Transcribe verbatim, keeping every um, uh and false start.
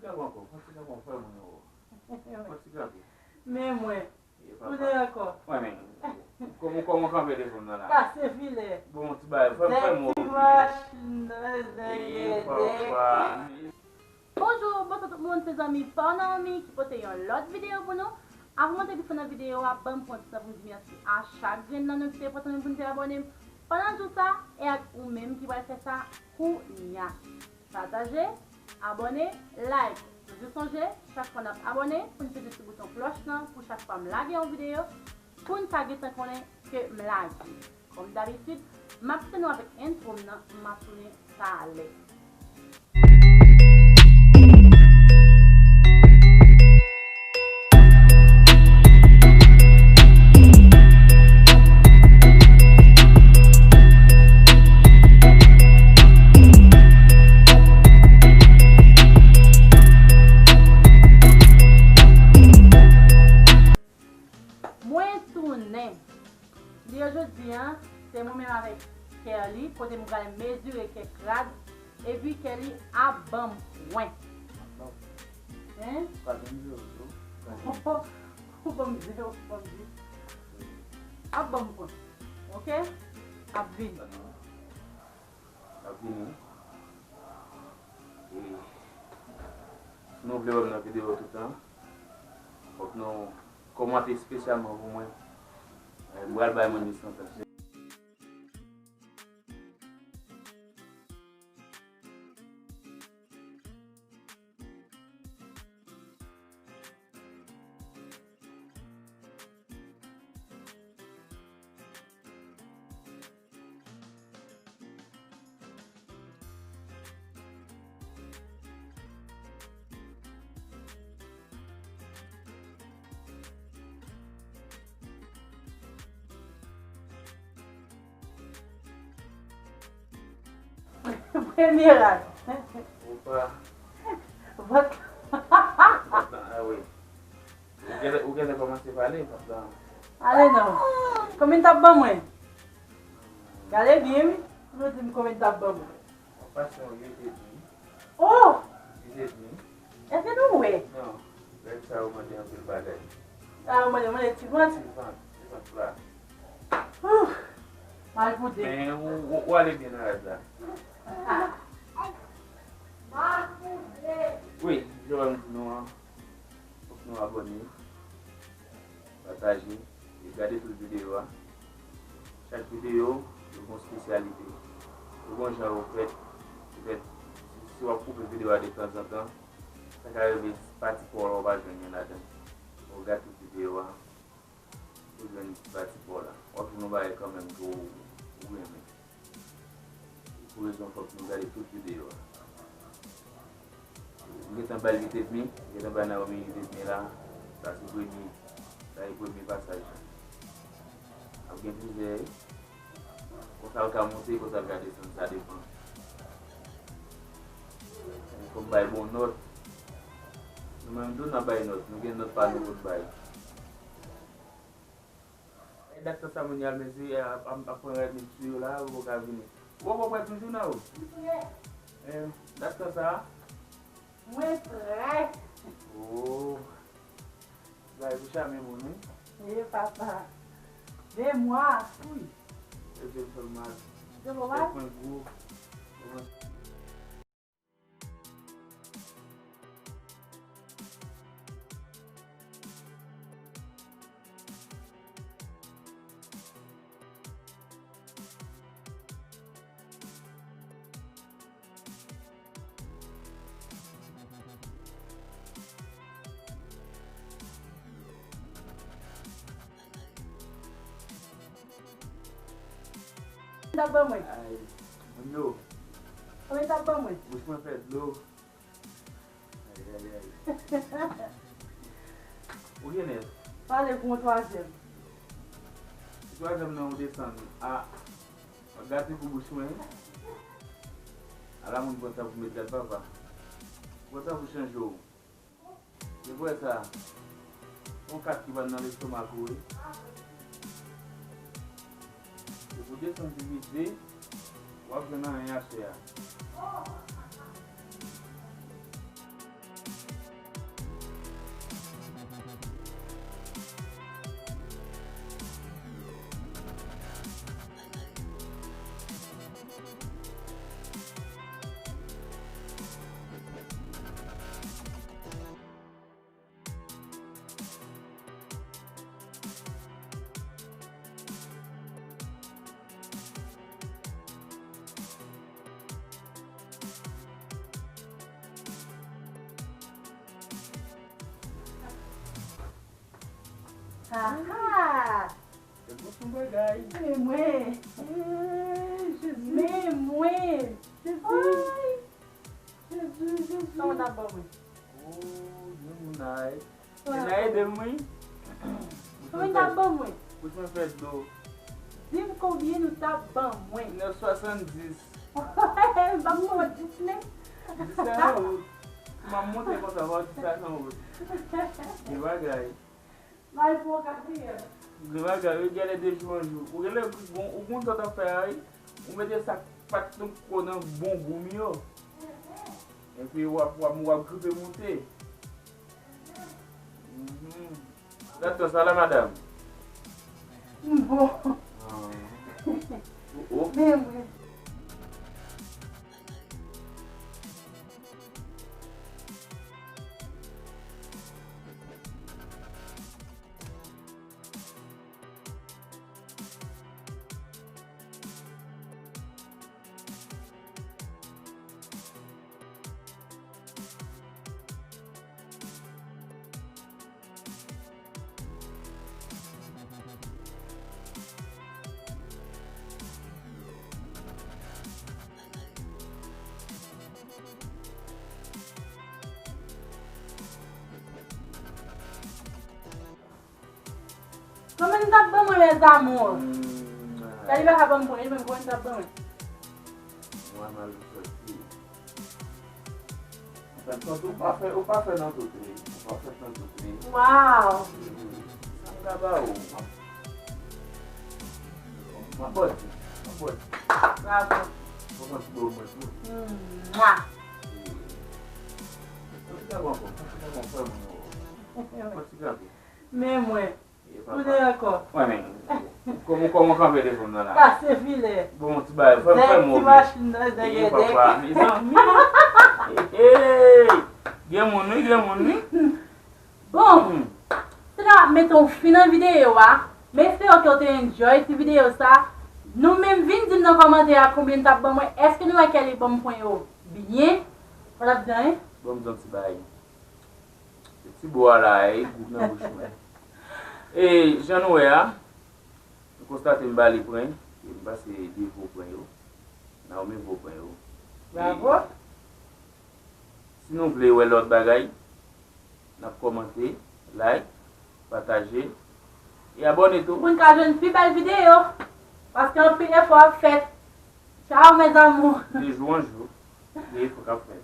Kanpe ankò, fè yon ti kanpe, fè moun yo. Fè yon ti kanpe. Men mwen. Ou de ankò. Mwen menm. Kòman, kòman kanpe devan nan la? Kase filè. Bon, ti bagay, fè, fè mò. Zèk ti mach, zèk ti mach. Bonjou, bonswa tout moun, se zanmi pa w Naomi ki pote yon lòt videyo pou nou. Avan mwen te di fè nan videyo a, ban m pran ti tan pou m di mèsi a chak grenn nan nou ki te pran tan nou pou n te abòne. Pandan n di w sa, e ak ou menm ki pral fè sa kounya. Pataje, abòne, like. Toujou sonje, chak fwa n ap abòne, pou n peze ti bouton klòch lan pou chak fwa m lage yon videyo, pou n ka gentan konnen ke m lage. Kòm dabitid, m ap kite nou avèk entwo m nan, m ap tounen talè. Mwen tounen. Videyo jodi a, se mwen menm avèk Kerly, kote m pral mezire kèk rad, epi Kerly ap ban m pwen. Hein? Ou ban m zewo, ou ban m dis. Ap ban m pwen. Oke? Ap vini. Ap vini. E si nou vle wè m nan videyo toutan, fòk nou kòmante espesyalman pou mwen. E, m pral bay moun dis nan tan. Premye rad. Opa. Vant. Vant lan, ah wi. Ou genlè, ou genlè kòmanse pale, vant lan. Ale non. Konbyen t ap ban mwen? Gade byen, wi. Pou nou di m konbyen t ap ban mwen. An pasan, ou genlè di. Oh! Li te di. Èske nou wè? Non. Règ sa yo mande anpil bagay. Sa yo mande, mande ti vant. Ti vant, ti vant la. Ouh! Mal pou de. Men ou, ou, ou ale byen nan règ la. Mal pou de. Wi, jan m di nou an, fòk nou abòne. Pataje, e gade tout videyo a. Chak videyo, yo gen yon espesyalite. Yo gen yon jan yo fèt. Petèt, si, si w ap koupe videyo a de tanzantan, sa ka rive pati pa w la, ou pa jwenn youn ladan. Ou gade tout videyo a, ou jwenn pati pa w la. W ap jwenn yon bagay kanmenm ke w, ou renmen. Pou rezon fòk nou gade tout videyo a. M gentan bay li tèt mi, m gentan bay Naomi li tèt mi la. Sa se premye, sa se premye pasaj la. Ap gen plizyè, konsa l ka monte, konsa l ka desann, sa depann. Fòk m bay bon nòt. Nou menm tou n ap bay nòt, nou gen nòt pa nou pou n bay. E dat tan sa moun y al mezi, ap, ap, ap pran rad li sou yo la, yo poko ka vini. Ou poko prè toujou, Nao? M prè. E dat tan sa? Mwen prè. Oh. Bagay pou chame moun, wi. E papa. De mwa. Wi. E je fè mal. Je fè mal? Fè pwen gwo. Konbyen t ap ban mwen? Ay, moun yo. Konbyen t ap ban mwen? Bouch mwen fè dlo. Ay, ay, ay. Ou gen nèf. Pale pou yon twazyèm. Twazyèm nan ou desann. A, w ap gate pou bouch mwen. Ala moun pran tan pou met gad papa. Pran tan pou chanje w. Se vre sa. Yon kat ki pa nan lestomak ou, wi. Se pou desann pi vit, wi. W ap jwenn anyen aswè a. Aha! Se bon, se yon bagay. Men mwen. Eh, Jezi. Men mwen. Jezi. Ay. Jezi, Jezi. Sa w t ap ban mwen? Oh, yon moun ay. Gen nan ede m, wi. Konbyen n t ap ban mwen? Pouch mwen fè dlo. Di m konbyen nou t ap ban mwen. Nèf swasanndis. M p ap pran dis, men. Dis la nan wout. Si m ap monte konsa, fò dis la nan wout. Gen bagay. Mari pou yon katriyèm. Gen bagay, yo genlè de jou an jou. Ou genlè gon, ou gon tan w t ap fè a, wi. Ou mete sa k pa t nan kò nan bon gou m yo. Epi w ap, w ap, w ap gripe moute. Mhm. Gad tan sa la, madanm. M bon. Ah. Oh, oh. Men mwen. Konbyen n t ap ban mwen, mes amours? Hmm, Dali pa ka ban m pwen, li menm konbyen n t ap ban mwen? Mwen mal soti. Anfèt, ou pa fè, ou pa fè nan tout li. Ou pa fè nan tout li. Wow! Sa m ka ba ou? M ap bòdi, m ap bòdi. Bravo. Ou konn ti bo mwen tou. Mwa! Yon ti gabo ankò, yon ti gabo ankò, frè mwen yo. Yon ti gabo. Men mwen. Tounen ankò. Mwen menm. Kòman, kòman kanpe telefòn nan la? Kase filè. Bon, ti bagay, fè, fè m ti machin nan, dèk, dèk. Papa, mezanmi. Hey! Gen moun, wi, gen moun, wi. Bon, se la m ap mete yon fen nan videyo a. M espere ke w te enjoy ti videyo sa. Nou menm, vin di m nan kòmantè a konbyen n t ap ban mwen. Èske nou wè Kelly ban m pwen yo byen? Wè l ap byen, wi. Ban m di yon ti bagay. Se ti bo a la, e gou nan bouch mwen. E jan nou wè a, nou konstate m ba li pwen, e m pase de vo pwen yo. Naomi vo pwen yo. Bravo. Si nou vle wè lòt bagay, n ap kòmante, like, pataje, e abòne tou. Pou n ka jwenn pi bèl videyo, paske anpil efò ap fèt. Ciao, mes amours. De jou an jou, gen efò k ap fèt.